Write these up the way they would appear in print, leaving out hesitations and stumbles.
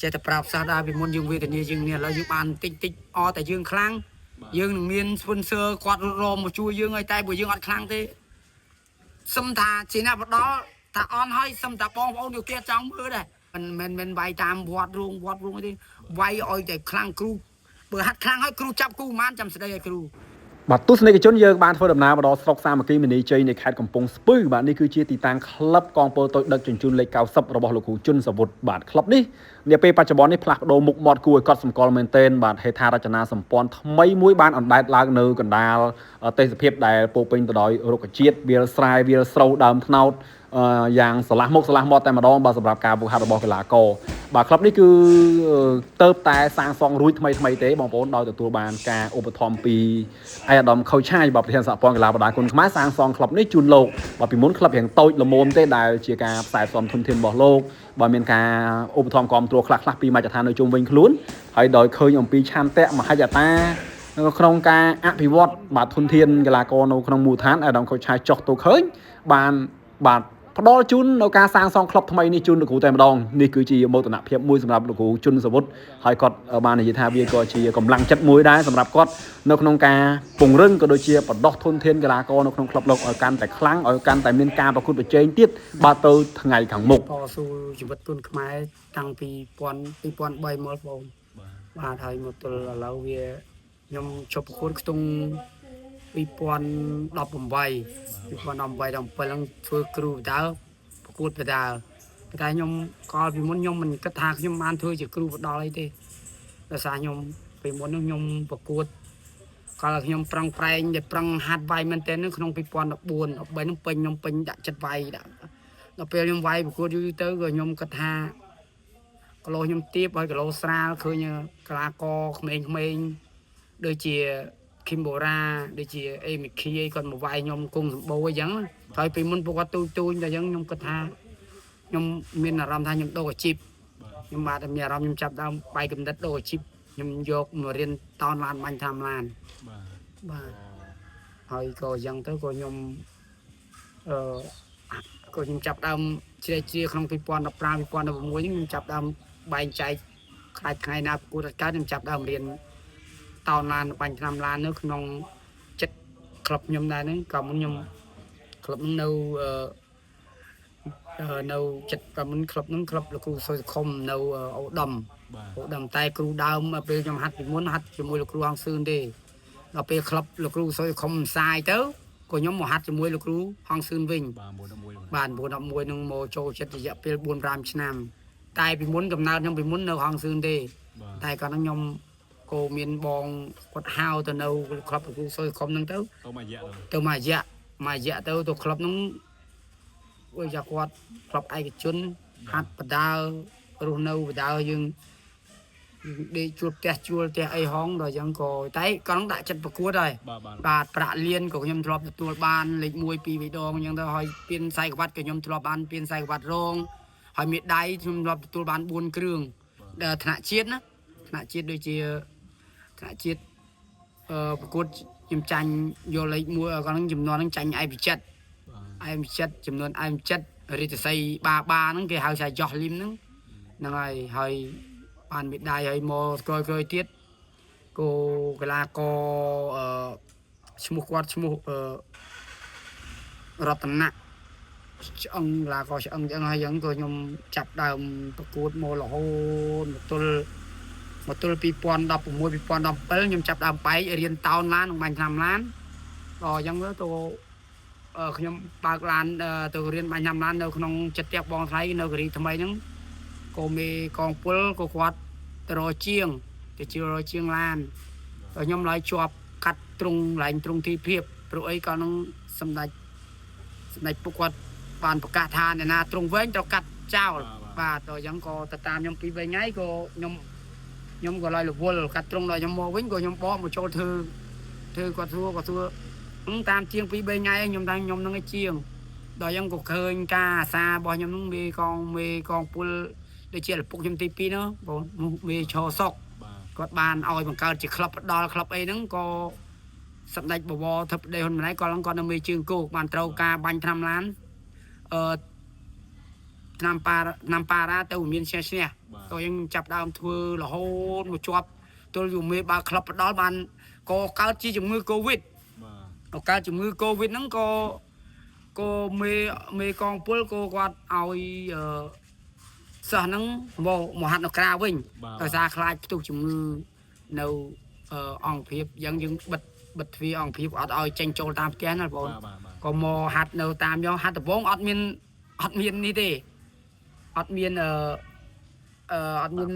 ចេះតែប្រាប់សាសដែរពីមុនយើងវេទនាយើងនេះឥឡូវយើងបានតិចតិចអតែយើងខ្លាំងយើងនឹងមាន sponsor គាត់រត់រមមកជួយយើងហើយតែបើយើងអត់ខ្លាំងទេសឹមថាជាអ្នកបដល់ថាអន់ហើយសឹមថាបងប្អូនយកគេអត់ចង់មើលដែរមិនមែនមិនវាយតាមវត្តរួងវត្តរួងអីទេវាយឲ្យតែខ្លាំងគ្រូបើហាត់ខ្លាំងហើយគ្រូចាប់គូប្រហែលចាំស្ដីឲ្យគ្រូ បាទទស្សនិកជនយើងបានធ្វើដំណើរមកដល់ស្រុកសាមគ្គីមនីជ័យនៃខេត្តកំពង់ស្ពឺបាទនេះគឺជាទីតាំងក្លឹបកងពលតូចដឹកជញ្ជូនលេខ90របស់លោកគ្រូជុនសាវុធបាទក្លឹបនេះនាពេលបច្ចុប្បន្ននេះផ្លាស់ប្ដូរមុខមាត់គួរឲ្យកត់សម្គាល់មែនទែនបាទហេដ្ឋារចនាសម្ព័ន្ធថ្មីមួយបានអណ្ដែតឡើងនៅកណ្ដាលទេសភាពដែលពោរពេញទៅដោយរុក្ខជាតិវាលស្រែវាលស្រូវដើមត្នោតយ៉ាងស្រឡះមុខស្រឡះមាត់តែម្ដងបាទសម្រាប់ការវឹកហាត់របស់កីឡាករបាទក្លឹបនេះគឺទៅតែសាងសង់រួចថ្មីថ្មីទេបងប្អូនដោយទទួលបានការឧបត្ថម្ភពីឯកឧត្តមខូចឆាយបាទប្រធានសហព័ន្ធកីឡាបដាគុនខ្មែរសាងសង់ក្លឹបនេះជូនលោកបាទពីមុនក្លឹបរៀងតូចល្មមទេដែលជាការផ្សាយផ្សំធនធានរបស់លោកបាទមានការឧបត្ថម្ភគាំទ្រខ្លះៗពីមជ្ឈដ្ឋាននៅជុំវិញខ្លួនហើយដោយឃើញអំពីឆន្ទៈមហិច្ឆតានៅក្នុងការអភិវឌ្ឍបាទធនធានកីឡាករនៅក្នុងមូលដ្ឋានឯកឧត្តមខូចឆាយចុះទៅឃើញបានបាទផ្ដល់ជូននៅការសាងសង់ក្លឹបថ្មីនេះជូនលោកគ្រូតែម្ដងនេះគឺជាមោទនភាពមួយសម្រាប់លោកគ្រូជុនសាវុធហើយគាត់បាននិយាយថាវាក៏ជាកម្លាំងចិត្តមួយដែរសម្រាប់គាត់នៅក្នុងការពង្រឹងក៏ដូចជាបណ្ដុះធនធានកីឡាករនៅក្នុងក្លឹបលោកឲ្យកាន់តែខ្លាំងឲ្យកាន់តែមានការប្រកួតប្រជែងទៀតបាទទៅថ្ងៃខាងមុខ តស៊ូជីវិតគុនខ្មែរតាំងពី2003មកបងបាទហើយមកទល់ឥឡូវវាខ្ញុំជប់ប្រកួតខ្ទង់2018 2018 17ហ្នឹងធ្វើគ្រូបដើប្រកួតបដើតែខ្ញុំកាលពីមុនខ្ញុំមិនគិតថាខ្ញុំបានធ្វើជាគ្រូបដល់អីទេដោយសារខ្ញុំពីមុនហ្នឹងខ្ញុំប្រកួតកាលខ្ញុំប្រឹងប្រែងដែលប្រឹងហាត់វាយមែនទែនហ្នឹងក្នុង2014 13ហ្នឹងពេញខ្ញុំពេញដាក់ចិត្តវាយដាក់ ដល់ពេលខ្ញុំវាយប្រកួតយូរៗទៅក៏ខ្ញុំគិតថាគីឡូខ្ញុំទៀបហើយគីឡូស្រាលឃើញកីឡាករក្មេងៗដូចជាគីមបូរ៉ាដូចជាអេមីខីអីគាត់មកវាយខ្ញុំគង់សម្បូរអីចឹងហើយពីមុនពួកគាត់ទូចទូចតែអញ្ចឹងខ្ញុំគិតថាខ្ញុំមានអារម្មណ៍ថាខ្ញុំដូរអាជីពខ្ញុំបាទមានអារម្មណ៍ខ្ញុំចាប់ដើមបាយកំណត់ដូរអាជីពខ្ញុំយកមករៀនតោនឡានបាញ់តាមឡានបាទហើយក៏អញ្ចឹងទៅក៏ខ្ញុំអឺ ក៏ខ្ញុំចាប់ដើមជ្រែកជ្រាក្នុង2015 2016នេះខ្ញុំចាប់ដើមបែងចែកខ្លាចថ្ងៃណាប្រកួតអត់កើតខ្ញុំចាប់ដើមរៀនតោនឡានបាញ់ឆ្នាំឡាននៅក្នុងចិត្តក្លឹបខ្ញុំដែរហ្នឹងក៏មុនខ្ញុំក្លឹបហ្នឹងនៅអឺអឺនៅចិត្តក៏មុនក្លឹបហ្នឹងក្លឹបលោកគ្រូសុយសខុមនៅអូដុំអូដុំតែគ្រូដើមពេលខ្ញុំហាត់ពីមុនហាត់ជាមួយលោកគ្រូហងសឿនទេដល់ពេលក្លឹបលោកគ្រូសុយសខុមផ្សាយទៅក៏ខ្ញុំមកហាត់ជាមួយលោកគ្រូហងសឿនវិញ បាទ911 បាទ911នឹងមកចូលចិត្តរយៈពេល4 5ឆ្នាំ តែពីមុនកំណើតខ្ញុំពីមុននៅហងសឿនទេ បាទ តែគាត់ហ្នឹងខ្ញុំក៏មានបងគាត់ហៅទៅនៅក្លឹបគ្រូសុយខុមហ្នឹងទៅ ទៅមួយរយៈ ទៅមួយរយៈមួយរយៈទៅទៅក្លឹបហ្នឹងអុយយ៉ាគាត់ក្លឹបឯកជនហាត់បដើរស់នៅបដើយើងដេកជួលផ្ទះជួលផ្ទះអីហងដល់អញ្ចឹងក៏តែគាត់ហ្នឹងដាក់ចិត្តប្រកួតហើយ បាទបាទ បាទប្រាក់លៀនក៏ខ្ញុំធ្លាប់ទទួលបានលេខ1 2 3ដងអញ្ចឹងទៅហើយពៀនខ្សែក្បាត់ក៏ខ្ញុំធ្លាប់បានពៀនខ្សែក្បាត់រងហើយមេដៃខ្ញុំធ្លាប់ទទួលបាន4គ្រឿងដែលថ្នាក់ជាតិណាថ្នាក់ជាតិដូចជាថ្នាក់ជាតិអឺប្រកួតខ្ញុំចាញ់យកលេខ1គាត់ហ្នឹងចំនួនហ្នឹងចាញ់ឯវិចិត្រឯវិចិត្រចំនួនឯវិចិត្ររាជសីបាបាហ្នឹងគេហៅថាយ៉ោះលីមហ្នឹងហ្នឹងហើយហើយបានមេដៃហើយមកក្រោយៗទៀតគោកីឡាករអឺ ឈ្មោះគាត់ឈ្មោះអឺរតនៈឆ្អឹងឡាក៏ឆ្អឹងចឹងហើយចឹងក៏ខ្ញុំចាប់ដើមប្រកួតមករហូតមកទល់មកទល់2016 2017ខ្ញុំចាប់ដើមបែករៀនតោនឡាននិងបាញ់ឆ្នាំឡានដល់ចឹងទៅអឺខ្ញុំបើកឡានទៅរៀនបាញ់ឆ្នាំឡាននៅក្នុងចិត្តផ្ទះបងថ្លៃនៅគិរីថ្មីហ្នឹងក៏មេកងពលក៏គាត់ទៅរកជាងទៅជារកជាងឡានដល់ខ្ញុំឡើយជាប់កាត់ទ្រង់ឡើងទ្រង់ទីភាពព្រោះអីកាលនោះសម្ដេចសម្ដេចពុកគាត់បានប្រកាសថាអ្នកណាទ្រង់វែងត្រូវកាត់ចោលបាទដល់អញ្ចឹងក៏ទៅតាមខ្ញុំពីរបីថ្ងៃក៏ខ្ញុំខ្ញុំក៏ឡើយរវល់កាត់ទ្រង់ដល់ខ្ញុំមកវិញក៏ខ្ញុំបកមកចូលធ្វើធ្វើគាត់សួរគាត់សួរតាមជាងពីរបីថ្ងៃខ្ញុំថាខ្ញុំនឹងឯជាងដល់អញ្ចឹងក៏ឃើញការអាសារបស់ខ្ញុំនឹងមេកងមេកងពលដូចជាឪពុកខ្ញុំទី2នោះបងនោះមេឈរសុក បាទ គាត់បានឲ្យបង្កើតជាក្លឹបផ្ដល់ក្លឹបអីហ្នឹងក៏សម្ដេចបវរធិបតីហ៊ុនម៉ាណែតគាត់ហ្នឹងគាត់នៅមេជើងគោកបានត្រូវការបាញ់ថ្នាំឡានអឺ ឆ្នាំប៉ាឆ្នាំប៉ារ៉ាទៅមានឈ្នះឈ្នះ បាទ ក៏យើងចាប់ដើមធ្វើរហូតមកជាប់ទល់យូមេបើក្លឹបផ្ដល់បានក៏កើតជាជំងឺកូវីដ បាទ ក៏កើតជំងឺកូវីដហ្នឹងក៏ក៏មេមេកងពលក៏គាត់ឲ្យអឺសិស្សហ្នឹងមកមកហាត់នៅក្រៅវិញ បាទ ដោយសារខ្លាចផ្ទុះជំងឺនៅអឺអង្គភាពអញ្ចឹងយើងបិទបិទទ្វារអង្គភាពអត់ឲ្យចេញចូលតាមផ្ទះណាបងប្អូន បាទបាទបាទ ក៏មកហាត់នៅតាមយកហាត់ដំបងអត់មានអត់មាននេះទេអត់មានអឺអឺអត់មាន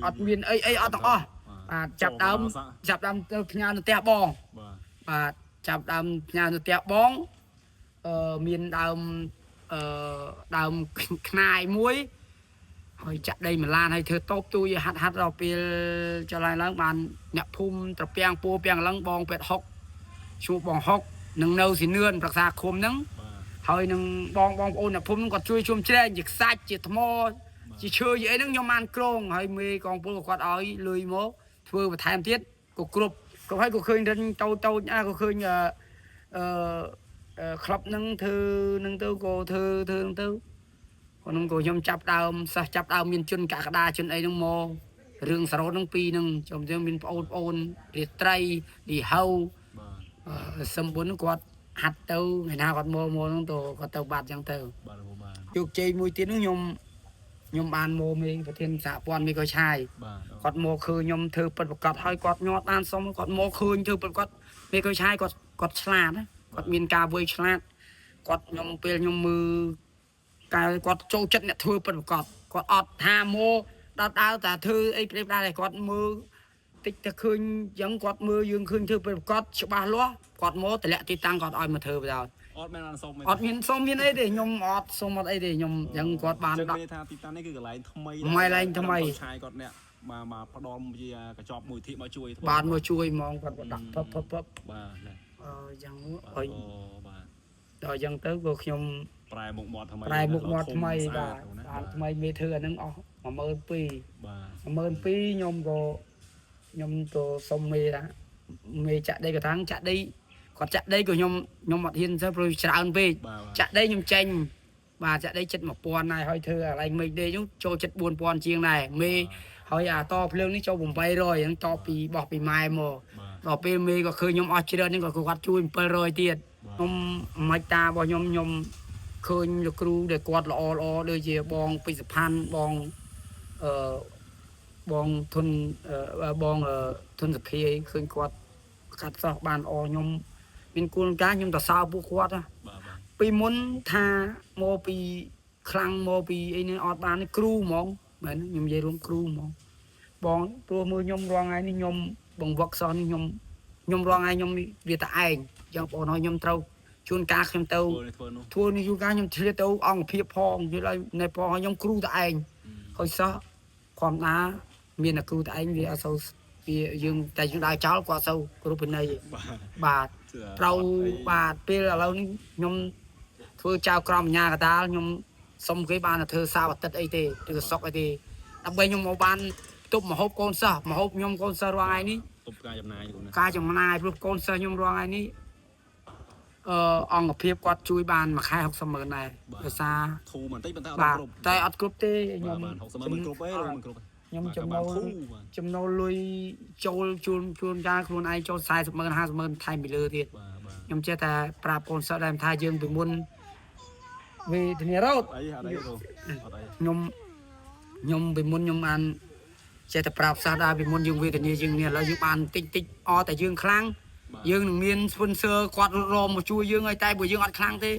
អត់មានអីអីអត់ទាំងអស់បាទចាប់ដើមចាប់ដើមទៅផ្ញើនៅផ្ទះបង បាទ បាទចាប់ដើមផ្ញើនៅផ្ទះបងអឺមានដើមអឺដើមខ្នាយមួយហើយចាក់ដីមួយឡានហើយធ្វើតូបទូយហាត់ហាត់ដល់ពេលចុះឡើងឡើងបានអ្នកភូមិត្រពាំងពួរពាំងឡើងបងពេទ្យហុកឈ្មោះបងហុកនឹងនៅស៊ីនឿនប្រឹក្សាឃុំហ្នឹង បាទ ហើយនឹងបងបងប្អូនអ្នកភូមិហ្នឹងគាត់ជួយជុំជ្រែងជាខ្សាច់ជាថ្មជាឈើជាអីហ្នឹងខ្ញុំបានក្រងហើយមេកងពលក៏គាត់ឲ្យលុយមកធ្វើបន្ថែមទៀតក៏គ្រប់គ្រប់ហើយក៏ឃើញរិញតូចតូចអាក៏ឃើញអឺអឺអឺក្លឹបហ្នឹងធ្វើហ្នឹងទៅក៏ធ្វើធ្វើហ្នឹងទៅគាត់ហ្នឹងក៏ខ្ញុំចាប់ដើមសិស្សចាប់ដើមមានជនកក្កដាជនអីហ្នឹងមករឿងសរោតហ្នឹងពីរហ្នឹងចំយើងមានប្អូនប្អូនរាត្រីលីហៅ បាទ អឺសឹមបុនគាត់ហាត់ទៅថ្ងៃណាគាត់មកមកហ្នឹងទៅគាត់ទៅបាត់ចឹងទៅ បាទលោកបាទ ជោគជ័យមួយទៀតហ្នឹងខ្ញុំខ្ញុំបានមកមេប្រធានសហព័ន្ធមេកុយឆាយ បាទ គាត់មកឃើញខ្ញុំធ្វើពិតប្រកបហើយគាត់ញាត់បានសុំគាត់មកឃើញធ្វើពិតប្រកបមេកុយឆាយគាត់គាត់ឆ្លាតណាគាត់មានការវៃឆ្លាតគាត់ខ្ញុំពេលខ្ញុំមើលកាលគាត់ចូលចិត្តអ្នកធ្វើពិតប្រកបគាត់អត់ថាមកដល់ដើរតែធ្វើអីប្រេបដែរគាត់មើល តិចតែឃើញអញ្ចឹងគាត់មើលយើងឃើញធ្វើពិតប្រាកដច្បាស់លាស់គាត់មកតម្លាក់ទីតាំងគាត់ឲ្យមកធ្វើបណ្ដោយ អត់មានអានសុំ អត់មានសុំមានអីទេខ្ញុំអត់សុំអត់អីទេខ្ញុំអញ្ចឹងគាត់បាន ចឹង ដាក់ មានថាទីតាំងនេះគឺកន្លែងថ្មី ថ្មីកន្លែងថ្មី ឆាយគាត់អ្នកមកមកផ្ដល់ជាកញ្ចប់មួយធីមកជួយធ្វើ បានមកជួយហ្មងគាត់ក៏ដាក់ពឹបពឹបពឹប បាទណា អឺអញ្ចឹង បាទ អុយ អូបាទ ដល់អញ្ចឹងទៅក៏ខ្ញុំ ប្រែមុខមាត់ថ្មី ប្រែមុខមាត់ថ្មី ស្អា បាទ តណា បានថ្មីមេធ្វើអាហ្នឹងអស់12000 បាទ 12000ខ្ញុំក៏ខ្ញុំក៏សុំមេថាមេចាក់ដីក៏ថាងចាក់ដីគាត់ចាក់ដីក៏ខ្ញុំខ្ញុំអត់ហ៊ានទៅព្រោះច្រើនពេក បាទបាទ ចាក់ដីខ្ញុំចេញបាទចាក់ដីចិត្ត1000ដែរហើយធ្វើកន្លែងមេឃដេកនោះចូលចិត្ត4000ជាងដែរមេហើយអាតភ្លើងនេះចូល800ហ្នឹងតពីបោះពីម៉ែមក បាទ ដល់ពេលមេក៏ឃើញខ្ញុំអស់ច្រើនហ្នឹងក៏គាត់ជួយ700ទៀតខ្ញុំមិនតារបស់ខ្ញុំខ្ញុំឃើញលោកគ្រូដែលគាត់ល្អល្អដូចជាបងពេជ្រសុផាន់បងអឺបងធុនអឺបងអឺធុនសភាអីឃើញគាត់កាត់សោះបានល្អខ្ញុំមានគោលការណ៍ខ្ញុំទៅសើពួកគាត់ណា បាទបាទ ពីមុនថាមកពីខ្លាំងមកពីអីនេះអត់បានទេគ្រូហ្មងមែនខ្ញុំនិយាយរួមគ្រូហ្មងបងព្រោះមើលខ្ញុំរាល់ថ្ងៃនេះខ្ញុំបង្វឹកសោះនេះខ្ញុំខ្ញុំរាល់ថ្ងៃខ្ញុំវាតែឯងយ៉ាងបងហើយខ្ញុំត្រូវជួនកាលខ្ញុំទៅ ធ្វើនេះធ្វើនោះ ធ្វើនេះជួនកាលខ្ញុំឆ្លៀតទៅអង្គភាពផងយល់ហើយនៅផងហើយខ្ញុំគ្រូតែឯងហើយសោះខំណាមានតែគ្រូតែឯងវាអត់សូវវាយើងតែយើងដើរចោលគាត់អត់សូវគ្រប់ពិន័យទេ បាទ បាទ ត្រូវបាទពេលឥឡូវនេះខ្ញុំធ្វើចៅក្រមអាជ្ញាកណ្ដាលខ្ញុំសុំគេបានតែធ្វើសៅរ៍អាទិត្យអីទេឬក៏សុកអីទេដើម្បីខ្ញុំមកបានទប់មហូបកូនសិស្សមហូបខ្ញុំកូនសិស្សរាល់ថ្ងៃនេះ ទប់ការចំណាយខ្លួនណា ការចំណាយព្រោះកូនសិស្សខ្ញុំរាល់ថ្ងៃនេះអឺអង្គភាពគាត់ជួយបានមួយខែ60ម៉ឺនដែរដោយសារ ធូរបន្តិចប៉ុន្តែអត់ បាទ គ្រប់ តែអត់គ្រប់ទេខ្ញុំ បាទបាទ60ម៉ឺនមិនគ្រប់ទេមិនគ្រប់ ខ្ញុំចំណូល ធូរបាទ ចំណូលលុយចូលជួនជួនកាលខ្លួនឯងចូល40ម៉ឺន50ម៉ឺនថែមពីលើទៀត បាទបាទ ខ្ញុំចេះតែប្រាប់កូនសិស្សដែរថាយើងពីមុនវេទនារោត អីអត់អីគ្រូអត់អី ខ្ញុំខ្ញុំពីមុនខ្ញុំបានចេះតែប្រាប់សិស្សដែរពីមុនយើងវេទនាយើងនេះឥឡូវយើងបានតិចតិចអតែយើងខ្លាំងយើងនឹងមាន sponsor គាត់រត់រមមកជួយយើងហើយតែបើយើងអត់ខ្លាំងទេ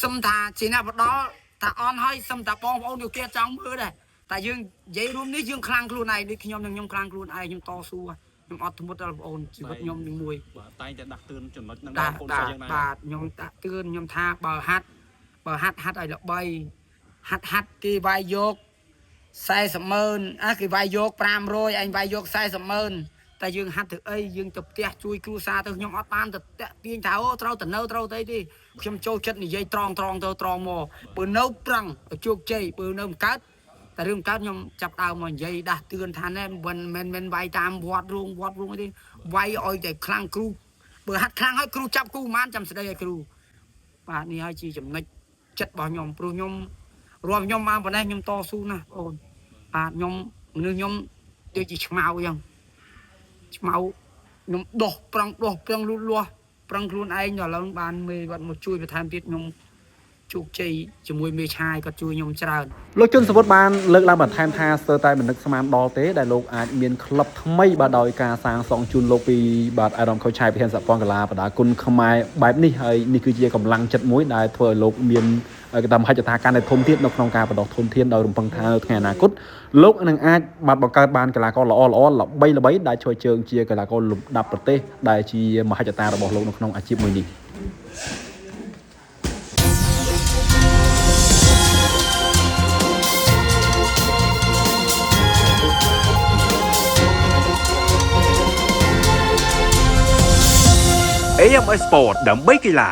សឹមថាជាអ្នកបដល់ថាអន់ហើយសឹមថាបងប្អូនយកគេចង់មើលដែរតែយើងនិយាយរួមនេះយើងខ្លាំងខ្លួនឯងដូចខ្ញុំនឹងខ្ញុំខ្លាំងខ្លួនឯងខ្ញុំតស៊ូខ្ញុំអត់ធ្មត់ដល់បងប្អូនជីវិតខ្ញុំនឹងមួយ បាទតែងតែដាស់តឿនចំណុចហ្នឹង បាទ កូន បាទ សិស្សយើងដែរ បាទខ្ញុំតាក់ទឿនខ្ញុំថាបើហាត់បើហាត់ហាត់ឲ្យល្បីហាត់ហាត់គេវាយយក40ម៉ឺនអាគេវាយយក500ឯងវាយយក40ម៉ឺនតែយើងហាត់ធ្វើអីយើងទៅផ្ទះជួយគ្រួសារទៅខ្ញុំអត់បានទៅតាក់ទាញថាអូត្រូវទៅនៅត្រូវទៅអីទេខ្ញុំចូលចិត្តនិយាយត្រង់ត្រង់ទៅត្រង់មកបើនៅប្រឹងឲ្យជោគជ័យបើនៅមិនកើតតែរឿងកើតខ្ញុំចាប់ដើមមកនិយាយដាស់តឿនថាណែមិនមិនមិនវាយតាមវត្តរួមវត្តរួមអីទេវាយឲ្យតែខ្លាំងគ្រូ បើហាត់ខ្លាំងហើយគ្រូចាប់គូមិនបានចាំស្ដីឲ្យគ្រូបាទនេះហើយជាចំណុចចិត្តរបស់ខ្ញុំព្រោះខ្ញុំ រាប់ខ្ញុំបានប៉ុណ្ណេះខ្ញុំតស៊ូណាស់បងអូនបាទខ្ញុំមនុស្សខ្ញុំដូចជាឆ្មៅអញ្ចឹងឆ្មៅខ្ញុំដោះប្រឹងដោះប្រឹងលូតលាស់ប្រឹងខ្លួនឯងដល់ឥឡូវបានមេគាត់មកជួយបន្ថែមទៀតខ្ញុំជោគជ័យជាមួយមេឆាយគាត់ជួយខ្ញុំច្រើន លោកជុនសវុតបានលើកឡើងបន្ថែមថាស្ទើរតែមិននឹកស្មានដល់ទេដែលលោកអាចមានក្លឹបថ្មីបាទដោយការសាងសង់ជូនលោកពីបាទអារម្មណ៍ខូចឆាយប្រធានសហព័ន្ធកីឡាបដាគុណខ្មែរបែបនេះហើយនេះគឺជាកម្លាំងចិត្តមួយដែលធ្វើឲ្យលោកមានគេថាមហិច្ឆតាកាន់តែធំទៀតនៅក្នុងការបដោះធនធានដោយរំពឹងថានៅថ្ងៃអនាគតលោកនឹងអាចបាទបង្កើតបានកីឡាករល្អៗល្បីល្បីដែលជួយជើងជាកីឡាករលំដាប់ប្រទេសដែលជាមហិច្ឆតារបស់លោកនៅក្នុងអាជីពមួយនេះ AMS Sport ដើម្បីកីឡា